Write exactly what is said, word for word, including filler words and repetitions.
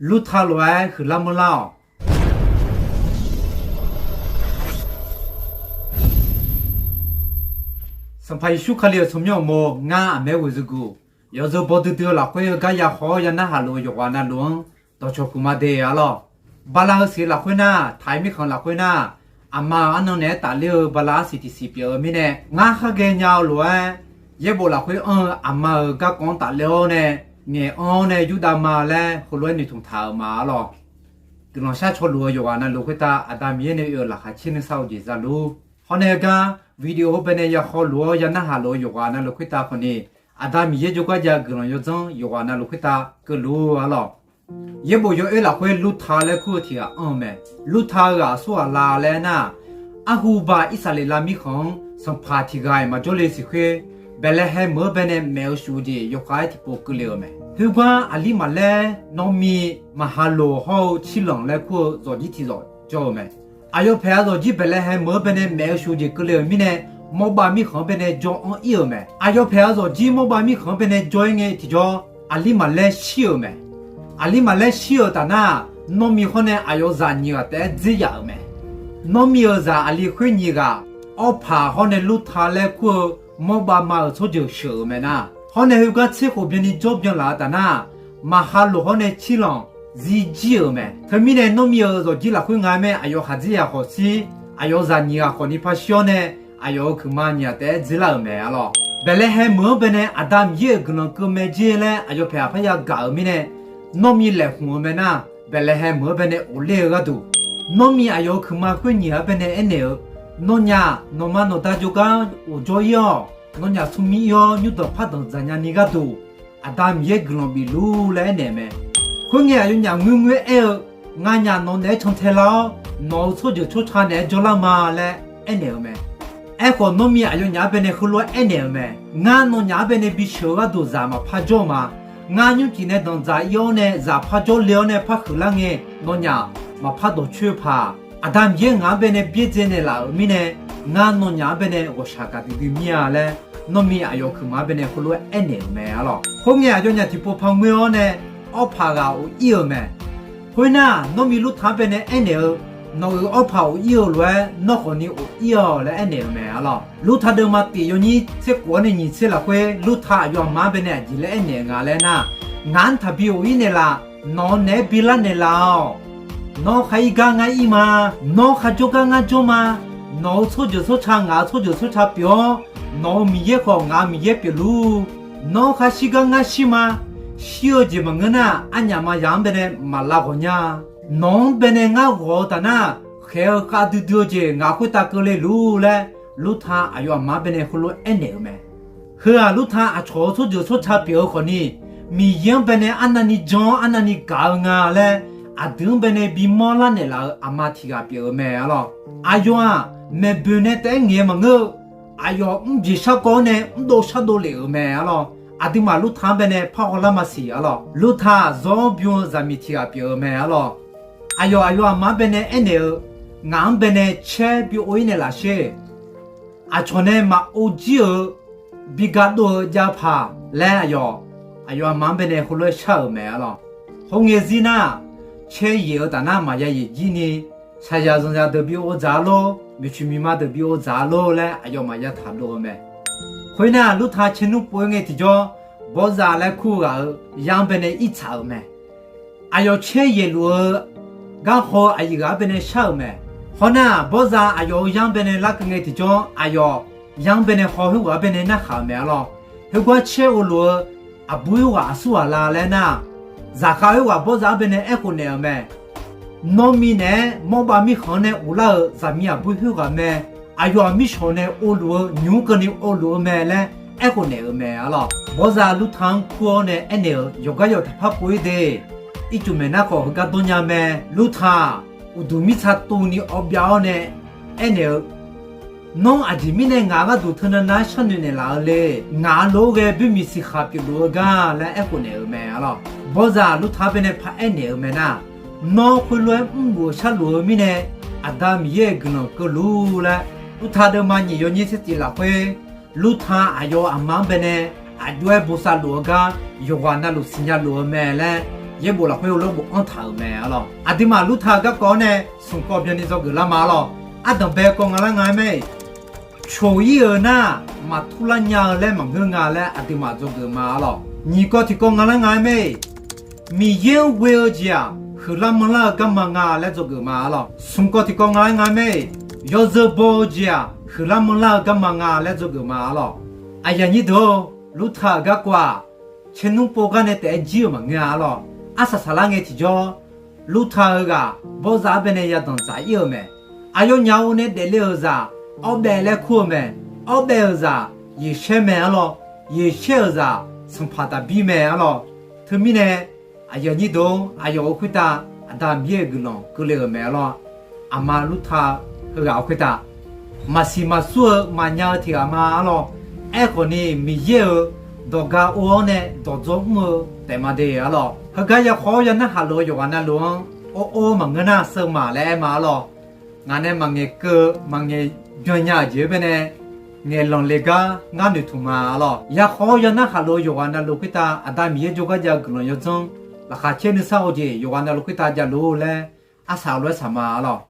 Lurta lof-aer huiqlar manrlar-awq. Sanqpaq Yeqsur Kali-euq tsawrmyanr uqmov ngar aqmaer ghoeqzuguq yawzeu baw duidui-eu lafkhoer heugar ya haw-awr ya narhaq luf-eu yawqghaq navluf-anr dawqcawq huiqma de arlawr. Bala heusiq lafkhoer nar, taq-ir mirkhanq lafkhoer nar, aqma-euq arnan naeq-aer tafler-eu bala arsiq tiqsiq pyeuf-eu mirnae, ngar khar ghaenya-eu lof-aer, yaerbof lafkhoer anr-eu aqma-euq garkawv-anr tafler-awr nae, ngaeq anr-awr nae yurdav ma laer heulof-aer noeqtmq taq-euq ma arlawr. Guiqlanq shar caw luf-eu yawqghaq navluf khoertav Aqda Miqyaer nae oe-euq laqkhaq caer nuisar-eu jeq za lur. Hawr nae heugar video-anr bae nae ya haw luf-awr ya narhaq luf-eu yawqghaq navluf khoertav khawfni, Aqda Miqyaer jawrgar jav-eu guiqlanq yawdzanr yawqghaq navluf khoertav keuvluf arlawr. Yaerbof yawoer lafkhoer Lurta laer kur-eu tiq ghaq anr-eu mae. Lurta-eu ghaq aqsur ghaq la laer nar, arhu baq Irsaqleqlav mirkhanq-anr sanqpaq tiq ghaq-iq maqjawr le siq khoer, Baeqlaeqhaeq meuq-anr bae nae maef-eu shuf-eu jeq yawkhav-aer tiqpov keuvle-euq mae. Khoergar aqlir maqlaer Nawrmi, Maqhaloq hawr-eu Cirlanq laer kur-eu zawqjir tiq zawq jawr-eu mae. Aqyawf paeq-a zawqjir Baeqlaeqhaeq meuq-anr bae nae maef-eu shuf-eu jeq keuvle-euq mirnae, Mawrbav mirkhanq-anr bae nae jawr anr-ir-euq mae. Aqyawf paeq-a zawqjir Mawrbav mirkhanq-anr bae nae jawr-ir ngae tiqjawr, aqlir maqlaer shir-euq mae. Aqlir maqlaer shir-euq taf nar, Nawrmi hawr nae aqyawf zaq nyiq ghaq taef-aer dzer yaf-euq mae. Nawrmi-euq zaq aqli khoer nyiq ghaq, Awrpaq hawr nae Lurta laer kur-eu Mawrbav ma-euq tsawrjeuq sheuq-euq mae nar, hawr nae heugar tser khof byanni jawr byanlaf-eu taf nar, Maqhaloq hawr nae Cirlanq zir jir-euq mae. Teumirnae Nawrmi-euq zawqjir lafkhoer nga mae aqyawf khaqdzerzaq khawf shir, aqyawf zaq nyiq ghaq khawfni par shir-awr nae, aqyawf-euq kuiqma nyiq ghaq taef-aer dzer lar-euq mae arlawr. Baeqlaeqhaeq meuq-anr bae nae Aqda Miqyaer-euq guiqlanq keuv mae jer laer aqyawf paeq aqpar yagaq-euq mirnae, Nawrmi laeqhmq-eu mae nar, Baeqlaeqhaeq meuq-anr bae nae ghofler-eu gharduq, Nawrmi aqyawf-euq kuiqma khoer nyiq-anr bae nae aernaeq-eu, Nawnyaf nawqma nawqda jawrgar ghofjawr-ir-awq. Nawnyaf smrmir ir-awr nymrdanq par danqdzaq nyani gharduq, Aqda Miqyaer guiqlanq bif lur laer aernaeq-eu mae. Khoerngae aqyawfnyaf ngoerngoer aer-eu, Nganyaf nawq naeq-aer cantae lar-awr, nawq-euq tsawrjeuq tsawrca naeq-aer jawrlar ma laer aernaeq-eu mae. Aerkhawf Nawrmi aqyawfnyaf-anr bae nae heulof-aer aernaeq-euq mae. Ngar nawnyaf-anr bae nae bisheuq-eu gharduq zaq maqpar jawr-eu ma. Ngar nymrcif nae danqdzaq ir-awr nae zaq par jawrle-awr nae par huiqlar ngae, nawnyaf maqpar dawqcoer-eu paq. Aqda Miqyaer ngaq-anr bae nae byaerdzae naeqlaf-euq mirnae, ngar nawnyaf-anr bae nae ghawqshaq gaqdui dui mir-a laer, Nawrmi aqyawf kuiqma-anr bae nae heulof-aer aernaeq-euq mae arlawr. Khoerngae aqyawfnyaf tiqpov par ngoer-awr nae, Awrpaq ghaq of ir-euq mae. Khoernar, Nawrmi Lurta-anr bae nae aernaeq-eu, Nawq-euq Awrpaq of ir-eu lof-aer nawr khawfni of ir-awq laer aernaeq-euq mae arlawr. Lurta deuvma tif yawnyir tser khof-awr nae nyiq tser lafkhoer Lurta aqyawf aqma-anr bae nae aqjeq laer aernaeq-eu nga laer nar, Ngaq-anr taqbi of ir naeqlaf. Nawq-eu naeq-aer bi lar naeqlaf-awq. Nawr khar ir gar ngar ir ma. Nawr khar jawr gar ngar jawr ma. Nawq-euq tsawrjeuq tsawrca ngaq-euq tsawrjeuq tsawrca pyeuf-awr, nawq-euq Miqyaer khawf ngaq-euq Miqyaer pyeufluf. Nawr khar shir gar ngar shir ma. Shir-eu jeq maqngeur nar, arnyaf maqyaf-anr bae nae maq lav ghawq nya. Nawq-anr bae nae ngar ghawq-eu taf nar, khaeq-eu khavdui dui-eu jeq ngaq khoertav keuvle luf laer, Lurta aqyawf aqma-anr bae nae heulof-aer aernaeq-euq mae. Heu-aq, Lurta aqcawq-euq tsawrjeuq tsawrca pyeuf-eu khawfni, Miqyaer-anr bae nae arnavni jan-awr arnavni gaq-eu nga laer, aqdui-anr bae nae bimawr lar naeqlaf-euq aqma tiq ghaq pyeuf-eu mae arlawr. Aqyawf-aq, maeqboeq nae taef-aer ngaeq-eu maqngeur-eu, aqyawf mrjeq sharkawv-awr nae mrdov shardov lef-euq mae arlawr. Aqduimaf Lurta-anr bae nae parhaw lar maqsiq arlawr. Lurta-aq, zawr-awr bym-eu zaqmiq tiq ghaq pyeuf-eu mae arlawr. Aqyawf aqyawf aqma-anr bae nae aernaeq-eu, Ngaq-anr bae nae caer bi ov-ir naeqlaf sher. Aqcawq nae maqov jir-euq, bi gardov-eu jav paq laer aqyawf, aqyawf aqma-anr bae nae heulof-aer shar-euq mae arlawr. Khoerngae zir nar, caer yaeq-eu taf nar maqya yaeq jir ni, shaqzaq zanqzaq deuq bi ov dzaq-a lor, miqcoeq miqma deuq bi ov dzaq-a lor laer aqyawfmaf ya taqdov-eu mae. Khoernar, Lurta caernmr pov-ir ngae tiqjawr, Bawrzav laer kur-eu ghaq-euq yar-anr bae nae ir tsaq-euq mae. Aqyawf caer yaeq luf-eu garhaw-eu aqyuif ghaq-anr bae nae shar-euq mae. Hawnar-aq, Bawrzav aqyawf-euq yar-anr bae nae larkeuv ngae tiqjawr, aqyawf yar-anr bae nae haw khoerghaq-anr bae nae narkhaq-euq mae arlawr. Khoergar caer ov luf-eu aqbur khoerghaq aqsur ghaq la laer nar, zaqkhav khoerghaq Bawrzav-anr bae nae aerkhof naeq-euq mae. Nawr mirnae-aer Mawrbav mirkhanq-anr nae uvlar-euq zaqmiq aqbur khoerghaq mae. Aqyawf-aq mirshawq nae ov luf-eu nymq-mr keuvni ov luf-eu mae laer aerkhof naeq-euq mae arlawr. Bawrzav Lurta-anr kur-awr nae aernaeq-euq, yawqgar yawq taqpar pov-ir de. Ircuf maeq nar khawf heugar dawrnya mae. Lurta-aq, uqduq mirtsa tuvni awv byav-awr nae aernaeq-eu, Nawr aqjeq mirnae ngaq-euq gharduq teunav nav-aer sharnoeq naeqlaf-eu le. Ngaq-euq lof-aer ghae boermiq siqkhaq pyeufluf-eu gar laer aerkhof naeq-euq mae arlawr. Bawrzav Lurta-anr bae nae paraer naeq-euq mae nar, Nawr khoerlof-aer mrluf-eu sharluf-eu mirnae, Aqda Miqyaer-euq guiqlanq keuvluf laer, Lurta deuvma nyiq yawnyir tser tif lafkhoer, Lurta aqyawf aqma-anr bae nae aqjox-aer bosav luf-eu gar yawqghaq navluf siqnya luf-eu mae laer, yaerbof lafkhoer heulof bofanr taq-euq mae arlawr. Aqduimaf Lurta-euq garkawv-anr nae smq kawv byanni dzawgeuf lar ma arlawr. Ardanq bae kawv nga lar nga-aer mae-iq, coq-ir-euq nar, maq turlar nya-eu laer maqngeur nga laer aqduimaf dzawgeuf ma arlawr. Nyiq kawv tiqkawv nga lar nga-aer mae-iq, Miqyaer-anr ghoe-eu jeq-aq, huiqlar manrlar-eu garma nga laer dzawgeuf ma arlawr. Smq kawv tiqkawv nga lar nga-aer mae-iq, yawzeu baw-eu jeq-aq, huiqlar manrlar-eu garma nga laer dzawgeuf ma arlawr. Aqyuif aqnyir deuq-or, Lurta-euq garkawv-aq, caernmr pov gar nae taef-aer jir-euq maqngeur-a arlawr. Arsaq saqlar ngae tiqjawr, Lurta heughaq bawrzav-ar bae nae yadanq dzaq-ir-euq mae. Aqyawfnyaf-euq nae daefle-euq zaq, Awrbaev laer kur-eu mae. Awrbaev-euq zaq, Yeqshaer mae arlawr. Yeqshaer-euq zaq, sanqpaq Daqbir mae arlawr. Teumirnae, aqyuif aqnyir deuq-or, aqyawf-euq khoertav Aqda Miqyaer-euq guiqlanq keuvle-euq mae arlawr. Aqma Lurta heughaq-euq khoertav maqsiq maqsur-eu maqnya-eu tiq ghaq ma arlawr. Aerkhawf ni, Miqyaer-euq dawq ga or-awr nae dawqdzawr mr-eu taef ma de arlawr. Heugar yakhawf-awr yanar haq lof-eu yawqghaq navluf-anr or or maqngeur nar, seumaq laer aer ma arlawr. Ngaq nae maqngaeq keuv-eu maqngaeq byan nya-euq jeq-aer bae nae ngaeqlanq le gar ngar noeqtmq ma arlawr. Yakhawf-awr yanar haq lof-eu yawqghaq navluf khoertav Aqda Miqyaer jawrgar jav-eu guiqlanq yawdzanr laqkhaq caer nuisar-eu jeq yawqghaq navluf khoertav javluf-ur laer arsaq lof-aer saq ma arlawr.